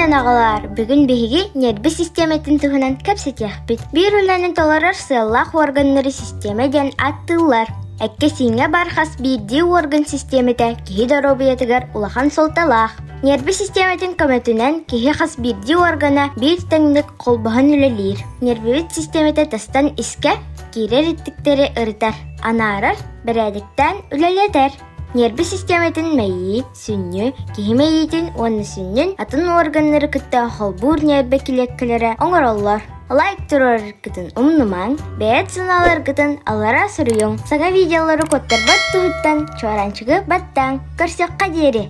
Үтүө күнүнэн аҕалаар! Бүгүн биһиги ньиэрбэ систиэмэтин туһунан кэпсэтиэхпит. Биир үлэни толорор сыаллаах уорганнары систиэмэ диэн ааттыыллар. Эккэ-сииҥҥэ баар хас биирдии уорган систиэмэтэ киһи доруобуйатыгар улахан суолталаах. Ньиэрбэ систиэмэтин көмөтүнэн киһи хас биирдии уоргана биир тэҥник холбоһон үлэлиир. Ньиэрбэбит систиэмэтэ тастан искэ киирэр иттиктэри ырытар, анаарар, бэрээдэктээн үлэлэтэр. Ньиэрбэ систиэмэтин мэйии, сүнньү, киһи мэйиитин уонна сүнньүн атын уорганнары кытта холбуур ньиэрбэ килиэккэлэрэ оҥороллор. Лайк туруораргытын умнумаҥ, бэйэт санааларгытын аллараа суруйуҥ, саҥа видеолары куоттарбат туһуттан чуораанчыгы баттааҥ. Көрсүөххэ диэри!